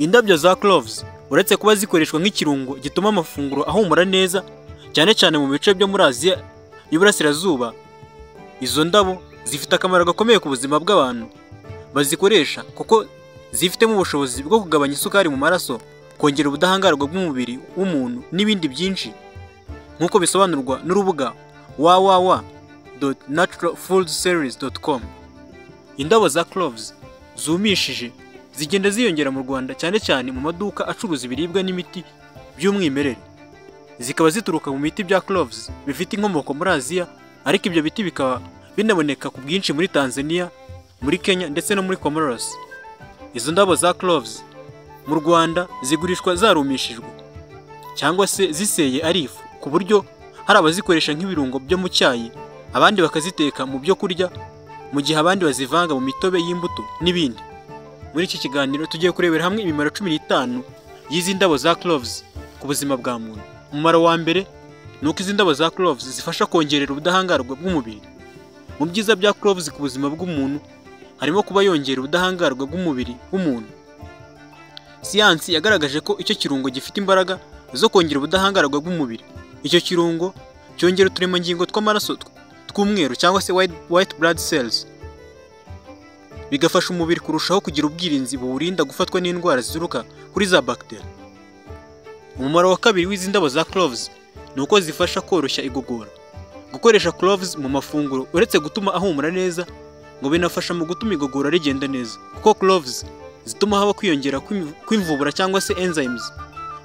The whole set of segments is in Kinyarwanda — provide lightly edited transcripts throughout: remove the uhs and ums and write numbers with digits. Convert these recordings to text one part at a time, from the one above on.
Indabyo za cloves, uretse kuba zikoreshwa nk'ikirungo gituma amafunguro ahumura neza, cyane cyane mu bice byo muri Aziya y'Iburasirazuba, izo ndabo zifite akamaro gakomeye ku buzima bw'abantu bazikoresha, kuko zifitemo ubushobozi bwo kugabanya isukari mu maraso, kongera ubudahangarwa bw'umubiri w'umuntu n'ibindi byinshi, nk'uko bisobanurwa n'urubuga www.naturalfoodseries.com. Indabo za cloves zumishije zigenda ziyongera mu Rwanda, cyane cyane mu maduka acuruza ibiribwa n'imiti by'umwimerere, zikaba zituruka mu biti bya cloves bifite inkomoko muri Aziya, ariko ibyo biti bikaba binaboneka ku bwinshi muri Tanzania, muri Kenya ndetse no muri Comoros. Izo ndabo za cloves mu Rwanda zigurishwa zarumishijwe cyangwa se ziseye ari ifu, ku buryo hari abazikoresha nk'ibirungo byo mu cyayi, abandi bakaziteka mu byo kurya, mu gihe abandi bazivanga mu mitobe y'imbuto n'ibindi. Muri iki kiganiro tugiye kurebera hamwe imimaro 15 y'izi ndabo za cloves ku buzima bwa muntu. Umumaro wa mbere ni uko izi ndabo za cloves zifasha kongerera ubudahangarwa bw'umubiri. Mu byiza bya cloves ku buzima bw'umuntu harimo kuba yongera ubudahangarwa bw'umubiri w'umuntu. Siyansi yagaragaje ko icyo kirungo gifite imbaraga zo kongera ubudahangarwa bw'umubiri. Icyo kirungo cyongera uturemangingo tw'amaraso tw'umweru cyangwa se white blood cells, bigafasha umubiri kurushaho kugira ubwirinzi buwurinda gufatwa n'indwara zituruka kuri za bagiteri. Umumaro wa kabiri w'izi ndabo za cloves ni uko zifasha koroshya igogora. Gukoresha cloves mu mafunguro, uretse gutuma ahumura neza, ngo binafasha mu gutuma igogora rigenda neza, kuko cloves zituma haba kwiyongera kw'imvubura cyangwa se enzymes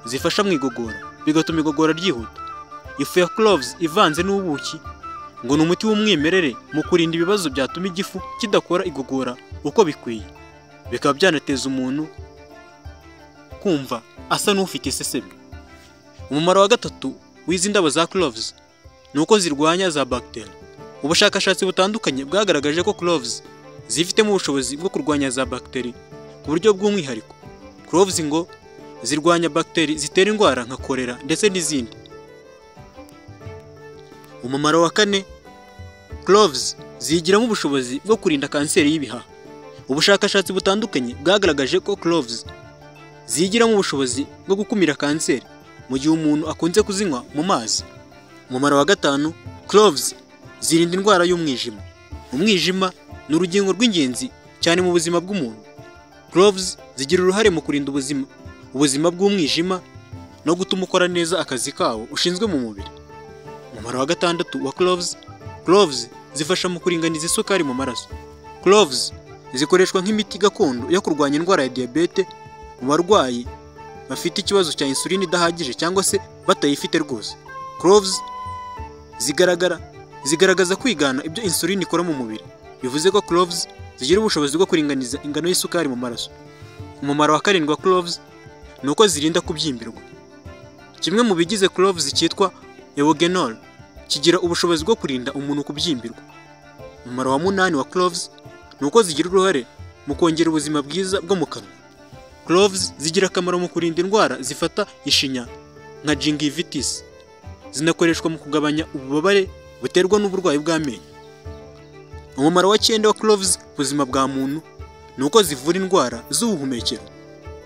zifasha mu igogora, bigatuma igogora ryihuta. Ifu ya cloves ivanze n'ubuki ngo ni umuti w'umwimerere mu kurinda ibibazo byatuma igifu kidakora igogora uko bikwiye, bikaba byanateza umuntu kumva asa n'ufite isesemi. Umumaro wa gatatu w'izi ndabo za cloves ni uko zirwanya za bagiteri. Ubushakashatsi butandukanye bwagaragaje ko cloves zifitemo ubushobozi bwo kurwanya za bagiteri ku buryo bw'umwihariko. Cloves ngo zirwanya bagiteri zitera indwara nka kolera ndetse n'izindi. Umumaro wa kane, cloves zigiramo ubushobozi bwo kurinda kanseri y'ibihaha. Ubushakashatsi butandukanye bwagaragaje ko cloves zigiramo ubushobozi bwo gukumira kanseri mu gihe umuntu akunze kuzinywa mu mazi. Umumaro wa gatanu, cloves zirinda indwara y'umwijima. Umwijima ni urugingo rw'ingenzi cyane mu buzima bw'umuntu. Cloves zigira uruhare mu kurinda ubuzima bw'umwijima no gutuma ukora neza akazi kawo ushinzwe mu mubiri. Umumaro wa gatandatu wa cloves, cloves zifasha mu kuringaniza isukari mu maraso. Cloves zikoreshwa nk'imiti gakondo yo kurwanya indwara ya diyabete mu barwayi bafite ikibazo cya insuline idahagije cyangwa se batayifite rwose. Cloves zigaragaza kwigana ibyo insuline ikora mu mubiri, bivuze ko cloves zigira ubushobozi bwo kuringaniza ingano y'isukari mu maraso. Umumaro wa karindwi wa cloves ni uko zirinda kubyimbirwa. Kimwe mu bigize cloves cyitwa eugenol kigira ubushobozi bwo kurinda umuntu kubyimbirwa. Umumaro wa munani wa cloves ni uko zigira uruhare mu kongera ubuzima bwiza bwo mu kanwa. Cloves zigira akamaro mu kurinda indwara zifata ishinya nka gingivitis. Zinakoreshwa mu kugabanya ububabare buterwa n'uburwayi bw'amenyo. Umumaro wa cyenda wa cloves ku buzima bwa muntu ni uko zivura indwara z'ubuhumekero.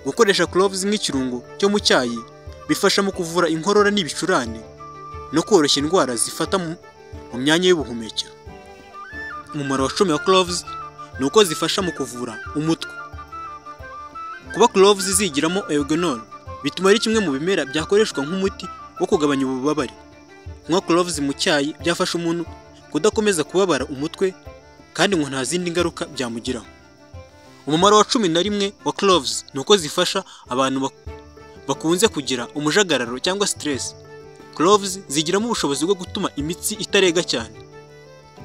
Gukoresha cloves nk'ikirungo cyo mu cyayi bifasha mu kuvura inkorora n'ibicurane no koroshya indwara zifata mu myanya y'ubuhumekero. Umumaro wa 10 wa cloves ni uko zifasha mu kuvura umutwe. Kuba cloves zigiramo eugenol bituma ari kimwe mu bimera byakoreshwa nk'umuti wo kugabanya ububabare. Kunywa cloves mu cyayi byafasha umuntu kudakomeza kubabara umutwe, kandi ngo nta zindi ngaruka byamugiraho. Umumaro wa 11 wa cloves ni uko zifasha abantu bakunze kugira umujagararo cyangwa stress. Cloves zigiramo ubushobozi bwo gutuma imitsi itarega cyane.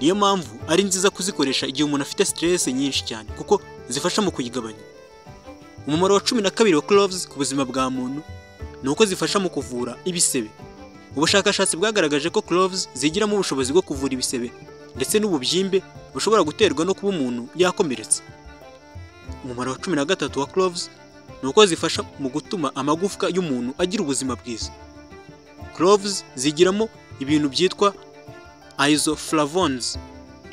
Niyo mpamvu ari nziza kuzikoresha igihe umuntu afite stress nyinshi cyane, kuko zifasha mu kuyigabanya. Umumaro wa 12 wa cloves ku buzima bwa muntu ni uko zifasha mu kuvura ibisebe. Ubushakashatsi bwagaragaje ko cloves zigiramo ubushobozi bwo kuvura ibisebe ndetse n'ububyimbe bushobora guterwa no kuba umuntu yakomeretse. Umumaro wa 13 wa cloves ni uko zifasha mu gutuma amagufwa y'umuntu agira ubuzima bwiza. Cloves zigiramo ibintu byitwa isoflavones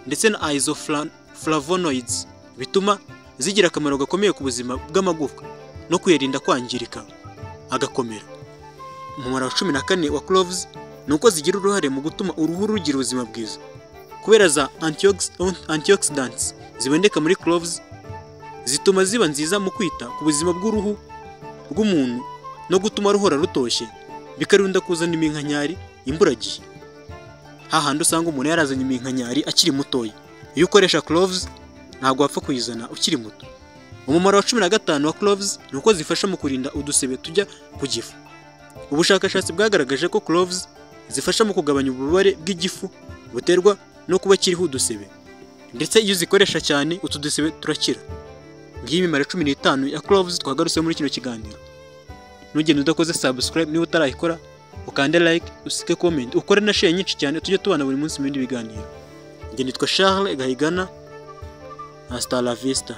ndetse na isoflavonoids, bituma zigira akamaro gakomeye ku buzima bw'amagufwa. no kuyarinda kwangirika agakomera. Umumaro wa 14 wa cloves ni uko zigira uruhare mu gutuma uruhu rugira ubuzima bwiza. Kubera za antioxidants ziboneka muri cloves, zituma ziba nziza mu kwita ku buzima bw'uruhu rw'umuntu no gutuma ruhora rutoshye, bikarurinda kuzana iminkanyari imburagihe, hahandi usanga umuntu yarazanye iminkanyari akiri mutoya. Iyo ukoresha cloves, ntabwo wapfa kuyizana ukiri muto. Umumaro wa 15 wa cloves ni uko zifasha mu kurinda udusebe tujya ku gifu. Ubushakashatsi bwagaragaje ko cloves zifasha mu kugabanya ububabare bw'igifu buterwa no kuba kiriho udusebe, ndetse iyo uzikoresha cyane utu dusebe turakira. Ngiyi imimaro 15 ya cloves twagarutse muri kino kiganiro. Ntugende udakoze subscribe niba utarayikora, ukande like, usige comment, ukore na share nyinshi cyane, tujye tubana buri munsi mu bindi biganiro. Njye nitwa Charles Gahigana. Hasta la vista.